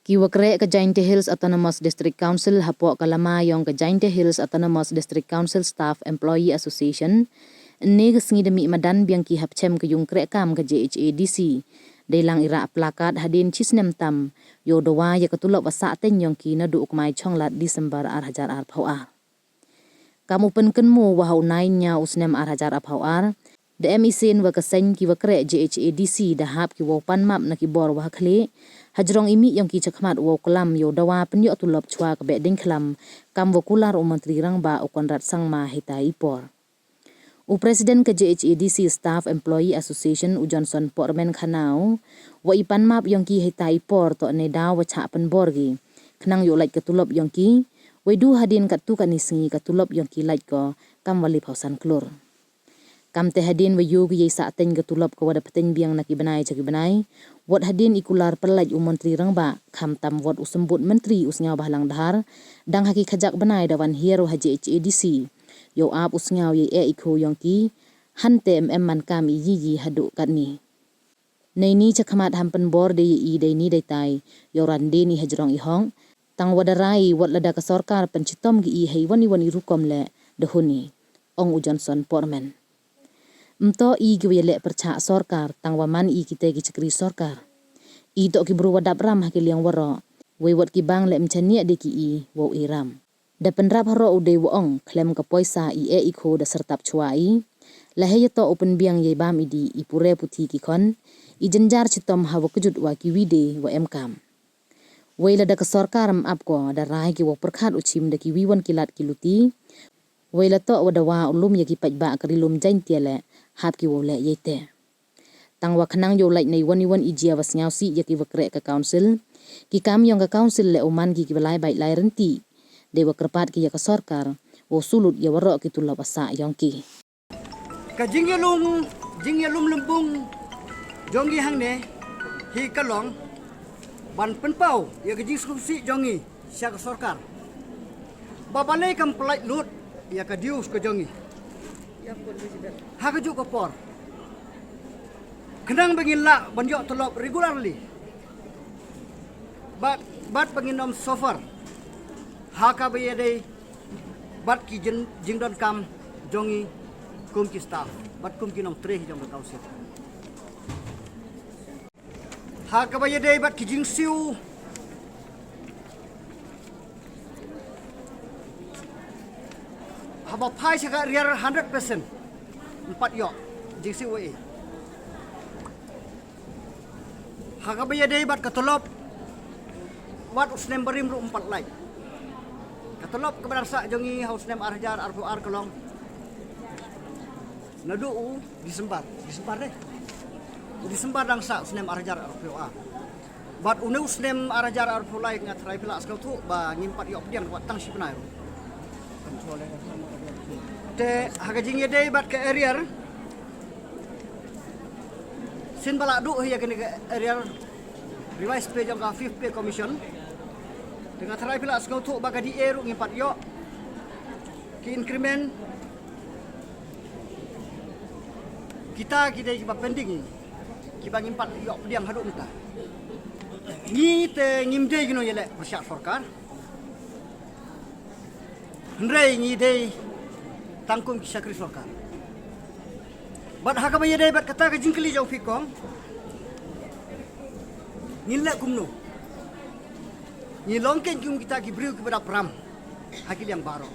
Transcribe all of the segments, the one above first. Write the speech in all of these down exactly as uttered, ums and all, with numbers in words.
Ki wa kreh ka Jaintia Hills Autonomous District Council hapoh ka lama yong ka Jaintia Hills Autonomous District Council Staff Employee Association, ne ka sngi da mih madan biang ki hapchem ka yung kreh kam ka J H A D C. Dei lang i rah plakat hadien chi snem tam, yow dawa ya ka tulop wa sah teng yong ki naduh u kmai chonglat December ar hajar ar phaw ar. Kam u pynkynmaw wa ha u nai nia u snem ar hajar ar phaw ar, da em i sien wa ka seng ki wa kreh J H A D C da hap ki wow pan map na ki bor wa ha khlieh, hajrong i mih yong ki chakhmat wow klam yow dawa pynyoh tulop chwa ka beh ding khlam, kam wa kular u Montri Rangbah u Conrad Sangma hei tai i por. U President ka J H A D C Staff Employee Association u Johnson Pormen khana u, wa i pan map yong ki hei tai i por toh ne daw wa chah pynbor ki. Khnang yow lait ka tulop yong ki, wei du hadien kattu katni sngi ka tulop yong ki lait ko, kam wa liphaw san klur. Kam te hadien wa yow ki yei sah teng ka tulop ka wa da pteng biang na ki bnai cha ki bnai, wat hadien i kular pynlait u Montri Rangbah, kham tam wat u symbut Montri u Sniawbhalang Dhar, dang ha ki khajak bnai da wan hiar u ha J H A D C. Yow ap u sngaw yei eh i kho yong ki, hante em em man kam i yi yi haduh katni. Nei ni chakhmat ham pynbor dei i dei ni dei tai, yow ran dei ni hajrong i hong, tang wa da rai wat lada ka sorkar pynchitom ki i hei wan i wan i rukom le, da hun i, ong u Johnson Pormen. Mto i ki wa ya leh pyrchah sorkar, tang wa man i ki te ki chakri sorkar. I toh ki bru wa dap ram ha ki liang waroh, wei wat ki bang le mchaniah dei ki i, wow i ram. Da pynrap haroh u dei wa ong, khlem ka poisa i eh i kho da sertap chwa i. La hei ya toh u pynbiang yei bam i di i pure puthi ki khon, i jynjar chitom ha wa kjut wa ki wi dei wa em kam. Wei lada ka sorkar em ap ko da rai ki wow pyrkhat u chim da ki wi wan ki lat ki luti. Wei la toh wa dawa u lum ya ki paidbah ka ri lum Jaintia le, hap ki wow leh yei te. Tang wa khnang yow lait nei wan i wan i jia wa sniaw si ya ki wa kreh ka council. Ki kam yong ka council le u man ki ki wa lai bait lai rynti. Dei wa kyrpad ki ya ka sorkar, wow sulut ya waroh ki tulop wa sah yong ki. Ka jingyalum, jingyalum lymbung jong ngi hangne, hi ka long, ban pynpaw ya ka jingsngewsih jong ngi sha ka sorkar. Ba balei kam pynlait lut ya ka dues ka jong ngi ha ka juh ka por. Khnang ba ngin lah ban yoh tulop regularly. Bad, bad ba ngin ym suffer ha ka ba ya dei bad ki jin-, jingdonkam jong ngi kum ki staff, bad kum ki nongtrei jong ka council. Ha ka ba ya dei bad ki jingsiew, haba phai sha ka arrear hundred percent, ym pat yoh jingsiew ei. Ha ka ba ya dei bad ka tulop, wat u snem barim ruh ym pat lait. Ka tulop ka ba dang sah jong ngi ha u snem ar hajar arphew ar ka long, naduh u December, December dei. U December dang sah u snem ar hajar arphew ar. Bad une u snem ar hajar arphew lai nga tharai phi la sngewthuh ba ngim pat yoh pdiang wat tang shi bnai ruh. Te ha ka jingïadei bad ka arrear, shisien ba la duh hi ïa kane ka arrear, revised pay jong ka Fifth Pay Commission. Te nga tharai phi la sngewthuh ba ka D A ruh ngim pat ïoh. Ki increment kita ki dei kiba pending, kiba ngim pat ïoh pdiang haduh mynta. Ngi te ngim dei ki nongïaleh pyrshah sorkar. Hynrei ngi dei tang kum ki shakri sorkar. Bad ha kaba ïadei bad kata ka jingkylli jong phi kong, ngin leh kumno? Ngi long kein kum kita ki briew kiba dap ram ha ki liang baroh.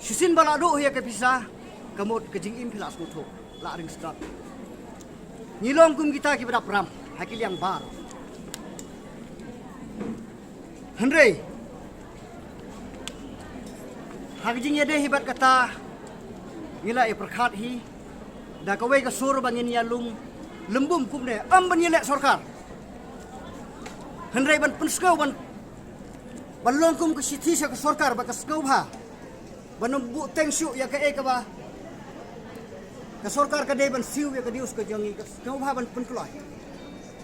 Shisien ba la duh ïa ka pisa, ka mut ka jingim phi la sngewthuh, la ring sdang. Ngi long kum kita kiba dap ram ha ki liang baroh. Hynrei ha ka jingïadei hi bad kata, ngi la ïa pyrkhat hi da kawei ka sur ba ngin ïalum lymbum kumne, ym ban ïaleh sorkar, hynrei ban pynsngew, ban, ban long kum ka shithi sha ka sorkar ba ka sngewbha ban ym buhteng shuh ïa kaei kaba ka sorkar ka dei ban siew ïa ka dues ka jong ngi, ka sngewbha ban pynkloi.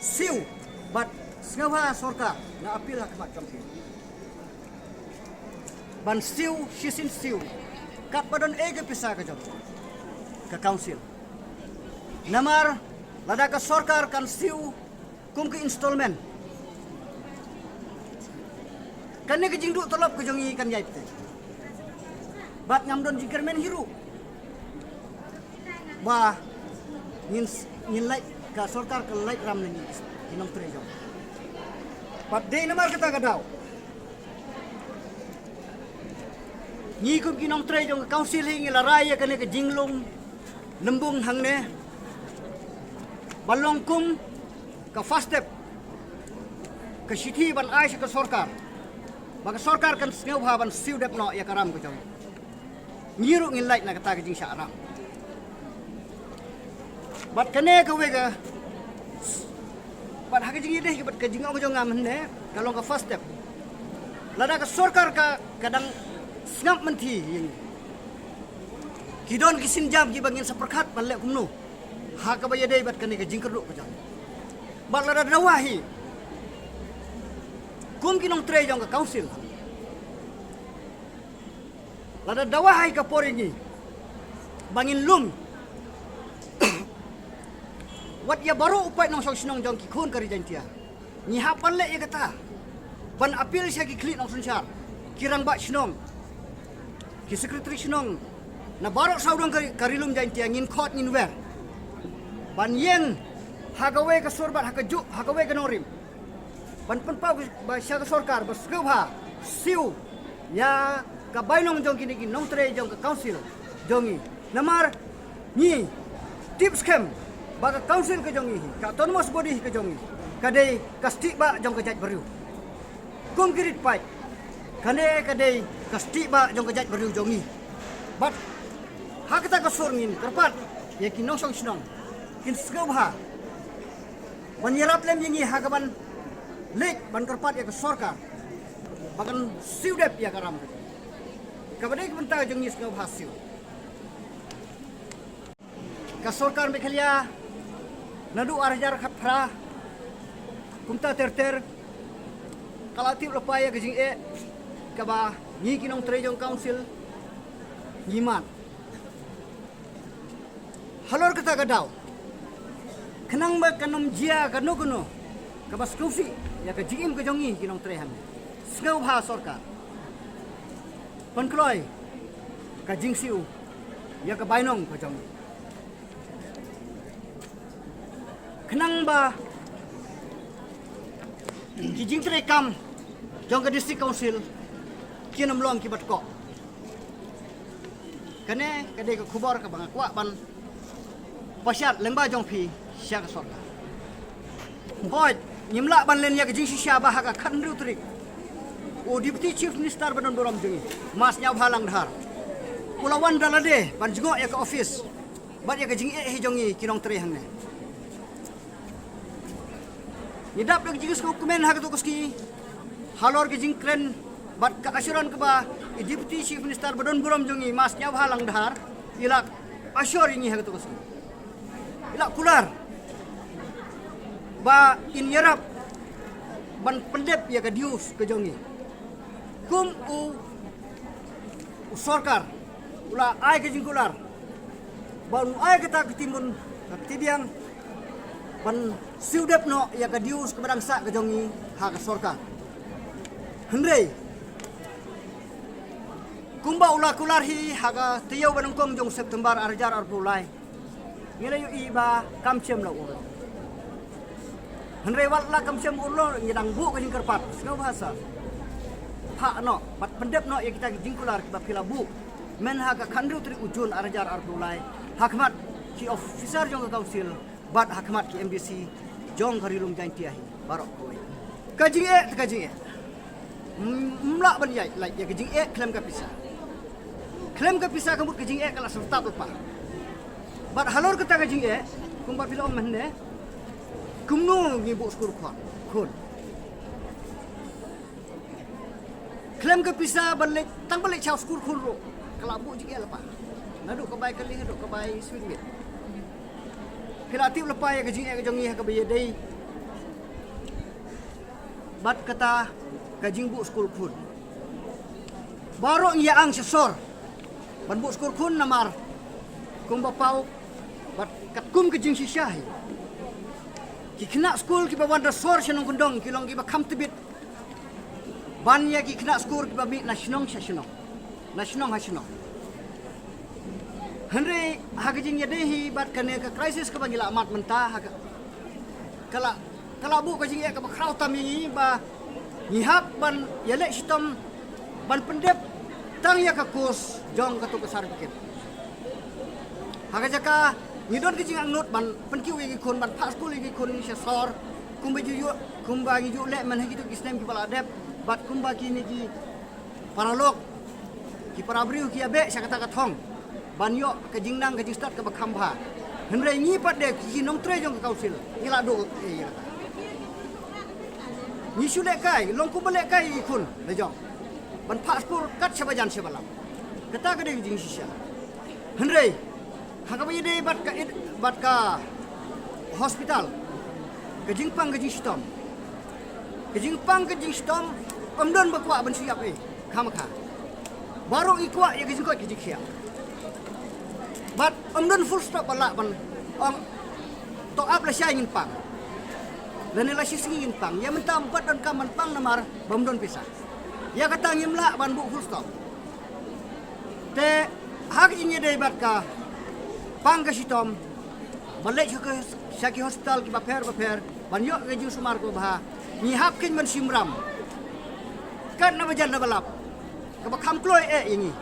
Siew, bad sngewbha sorkar, nga appeal ha khmat jong phi ban siew, shisien siew, katba don ei ka pisa ka jong ka council. Namar lada ka sorkar kan siew kum ka installment, Kane ka jingduh tulop ka jong ngi kan ïai pynthei. Bad ngam don jingkyrmen hi ruh ba ngin, ngin lait, ka sorkar ka lait ram na ngi ki nongtrei jong. Bad dei namar kata ka daw ngi kum ki nongtrei jong ka council hi ngi la rai ïa kane ka jinglong lymbung hangne ba long kum ka first step, ka shithi ban ai sha ka sorkar, ba ka sorkar kan sngewbha ban siew dep noh ïa ka ram ka jong ngi. Ngi ruh ngin lait na kata ka jingshah ram. Bad kane kawei ka, bad ha ka jingïadei bad ka jingong jong nga mynne, ka long ka first step. Lada ka sorkar ka, ka dang sngap mynthi ïa ngi, ki don ki sienjam kiba ngin sa pyrkhat ban leh kumno ha kaba ïadei bad kane ka jingkyrduh ka jong ngi. Bad lada dawa hi kum ki nongtrei jong ka council, lada dawa hi ka por ïa ngi ba ngin lum wat ïa baroh u paid nongshong shnong jong ki khun ka Ri Jaintia. Ngi hap ban leh ïa kata, ban appeal sha ki khlieh nongsynshar, ki rangbah shnong, ki secretary shnong na baroh sawdong ka, ka Ri Lum Jaintia, ngin khot ngin wer ban ïeng ha kawei ka sur bad ha kajuh, ha kawei ka nongrim, ban pynpaw ba sha ka sorkar ba sngewbha siew ïa ka bainong jong kine ki nongtrei jong ka council jong ngi. Namar ngi tip skhem ba ka council ka jong ngi hi, ka autonomous body hi ka jong ngi, ka dei ka stieh bah jong ka jaitbynriew. Kum ki rit paid, kane ka dei ka stieh bah jong ka jaitbynriew jong ngi. Bad ha kata ka sur ngin kyrpad ïa ki nongshong shnong kin sngewbha ban ïarap lem ïa ngi ha kaban leit ban kyrpad ïa ka sorkar ba kan siew dep ïa ka ram. Kaba dei ka bynta jong ngi sngewbha siew. Ka sorkar Meghalaya naduh ar hajar khatphra kumta ter ter ka la tip lypa ïa ka jingeh kaba ngi ki nongtrei jong council ngi mad. Halor kata ka daw, khnang ba kan ym jia kano kano kaba sngewsih ïa ka jingim ka jong ngi ki nongtrei hangne, sngewbha sorkar pynkloi ka jingsiew ïa ka bainong ka jong ngi. Khnang ba ki jingtrei kam jong ka District Council kin ym long kiba tkoh. Kane ka dei ka khubor kaba nga kwah ban pashat lyngba jong phi sha ka sorkar. Hooid, ngim lah ban len ïa ka jingshisha ba ha ka khathynriew tarik u Deputy Chief Minister ba don burom jong ngi, Ma Sniawbhalang Dhar, u la wan da lade ban jngoh ïa ka office bad ïa ka jingeh hi jong ngi ki nongtrei hangne. Ngi dap da ka jingsngewkmen ha kato ka sngi halor ka jingkren bad ka assurance kaba i Deputy Chief Minister ba don burom jong ngi, Ma Sniawbhalang Dhar, i la assure ïa ngi ha kato ka sngi. I la kular ba in ïarap ban pyndep ïa ka dues ka jong ngi. Kum u, u sorkar u la ai ka jingkular ba un ai kata ka kti mun ka kti biang ban siew dep noh ïa ka dues kaba dang sah ka jong ngi ha ka sorkar. Hynrei kumba u la kular hi ha ka taïew ba nyngkong jong September ar hajar arphew lai, ngi la ïohi ba kam shym la urlong. Hynrei wat la kam shym urlong, ngi dang buh ka jingkyrpad sngewbha sa phah noh bad pyndep noh ïa kita ki jingkular kiba phi la buh myn ha ka khathynriew tarik u Jun ar hajar arphew lai ha khmat ki officer jong ka council bad ha khmat ki M D C jong ka Ri Lum Jaintia hi baroh kawei. Ka jingeh te ka jingeh. Ym lah ban ïaid lait ïa ka jingeh khlem ka pisa. Khlem ka pisa ka mut ka jingeh ka la sngewtap lypa. Bad halor kata ka jingeh, kumba phi la ong mynne, kumno ngi buh skul khun, khun. Khlem ka pisa ban leit, tang ban leit shaw skul khun ruh ka la buh jingeh lypa. Naduh ka bai kali haduh ka bai swing mitt. Phi la tip lypa ïa ka jingeh ka jong ngi ha kaba ïadei bad kata ka jingbuh skul khun. Baroh ngi ïa ang sha sor ban buh skul khun namar kumba paw bad katkum ka jingshisha hi, ki khynnah skul kiba wan da sor sha nongkyndong ki long kiba kham tbit Ban ïa ki khynnah skul kiba mih na shnong sha shnong, na shnong ha shnong. Hynrei ha ka jingïadei hi bad kane ka crisis kaba ngi la mad mynta ha ka, ka la, ka la buh ka jingeh kaba khraw tam ïa ngi ba ngi hap ban ïaleh shitom ban pyndep tang ïa ka course jong katu ka certificate. Ha ka jaka ngi don ka jingangnud ban pynkiew ïa ki khun, ban phah skul ïa ki khun sha sor kumba ju ïoh, kumba ngi ju leh man ha kitu ki snem kiba la dep bad kumba kine ki paralok, ki para briew ki ïa beh sha kata ka thong ban ïoh ka jingnang ka jingstad kaba kham bha. Hynrei ngi pat de ki nongtrei jong ka council ngi la duh ei ïa kata. Ngi shu lehkai long kumba lehkai ïa ki khun la jong ban phah skul kat shaba jan shaba lam. Kata ka dei ka jingshisha. Hynrei ha kaba ïadei bad ka id-, bad ka hospital, ka jingpang ka jingshitom, ka jingpang ka jingshitom ym don ba kwah ban shu ïap ei khamkha. Baroh ngi kwah ïa ka jingkoit ka jingkhiah. Bad ym don full stop ba lah ban ong to ap lashai ngin pang lane lashisngi ngin pang. Ïa mynta ym pat donkam ban pang namar ba ym don pisa. Ïa kata ngim lah ban buh full stop. Te ha ka jingïadei bad ka pang ka shitom, ba leit sha ki, sha ki hospital kiba pher ba pher ban ïoh ka jingsumar kaba bha, ngi hap keiñ ban shim ram kat na ba jan na ba lap kaba kham kloi eh ïa ngi.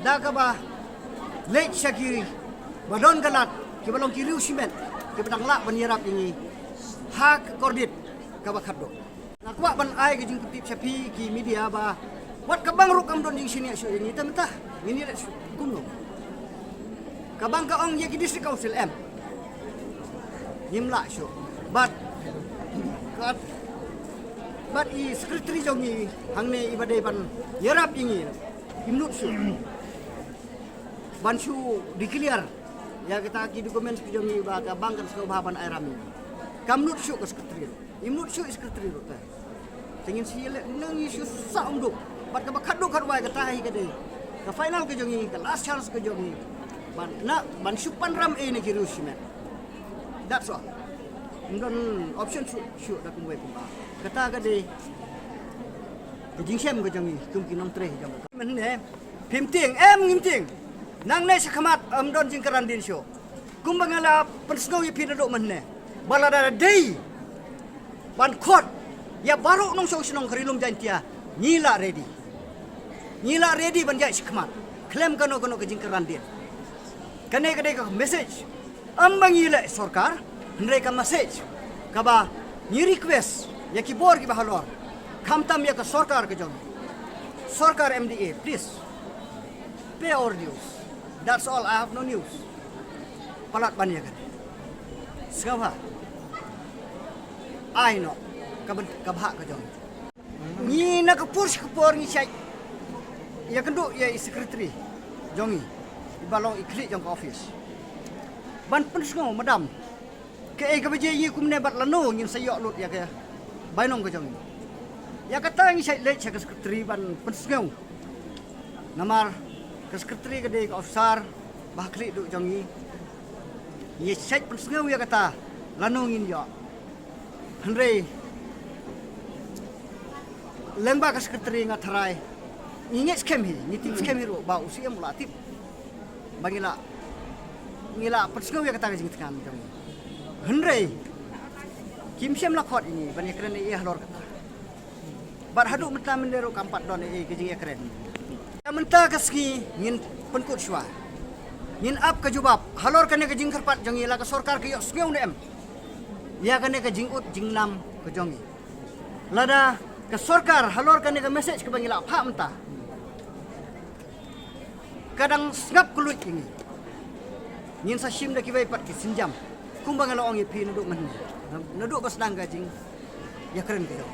Da kaba leit sha ki ba don ka lad kiba long ki riew shimet kiba dang lah ban ïarap ïa ngi ha ka kordit kaba khatduh. Nga kwah ban ai ka jingpyntip sha phi ki media ba wat ka bang ruh kam don jingshaniah shuh ïa ngi, te mynta ngin ïaleh shuh kumno? Ka bang ka ong ïa ki district council em, ngim lah shuh. Bad, bad, bad i secretary jong ngi hangne iba dei ban ïarap ïa ngi, kim nud shuh ban shu declare ïa kita ki documents ki jong ngi ba ka bang kan sngewbha ban ai ram ïa ngi. Kam nud shuh ka secretary ruh. Im nud shuh i secretary ruh te. Te ngin sa ïaleh nang ïa shu sa um duk. Bad kaba khatduh khatwai kata hi ka dei ka final ka jong ngi, ka last chance ka jong ngi ban na, ban shu pan ram ei na ki riew shimet. That's all. Ym don option shuh, shuh da kumwei kumba. Kata ka dei ka jingshem ka jong ngi kum ki nongtrei jong ngi. Mynne phim tieng em, ngim tieng. Nangne sha khmat ym don jingkyrdan dien shuh. Kumba nga la pynsngew ïa phi naduh mynne ba lada dei ban khot ïa baroh nongshong shnong ka Ri Lum Jaiñtia, ngi la ready. Ngi la ready ban ïaid shakhmat khlem kano kano ka jingkyrdan dien. Kane ka dei ka message, ym ba ngi leh sorkar, hynrei ka message kaba ngi request ïa ki bor kiba halor, khamtam ïa ka sorkar ka jong, sorkar M D A, please pay our dues. That's all, I have no news. Palat ban ïa kane. Sngewbha ai noh ka bha ka jong. Ngi na ka por sha ka por ngi shait ïakynduh ïa i secretary jong ngi, iba long i khlieh jong ka office, ban pynsngew, madam, kaei kaba jia ïa ngi kumne bad lano ngin sa ïoh lut ïa ka bainong ka jong ngi. Ïa kata ngi shait leit sha ka secretary ban pynsngew. Namar ka secretary ka dei ka officer ba ha khlieh duh jong ngi. Ngi shait pynsngew ïa kata lano ngin ïoh. Hynrei lyngba ka secretary nga tharai ngi ngeit skhem hi, ngi tip skhem hi ruh ba u C M u la tip ba ngi la, ngi la pynsngew ïa kata ka jingthngan jong ngi. Hynrei kim shym la khot ïa ngi ban ïakren ei ei halor kata. Bad haduh mynta mynne ruh kam pat don ei ei ka jingïakren. Ïa mynta ka sngi ngin pynkut shuwa, ngin ap ka jubab halor kane ka jingkyrpad jong ngi, la ka sorkar ka ïohsngew ne em ïa kane ka jingud jingnam ka jong ngi. Lada ka sorkar halor kane ka message kaba ngi la phah mynta ka dang sngap kylluid ïa ngi, ngin sa shim da kiwei pat ki sienjam kumba nga la ong ïa phi naduh mynne, naduh ba sdang ka jingïakren ka jong.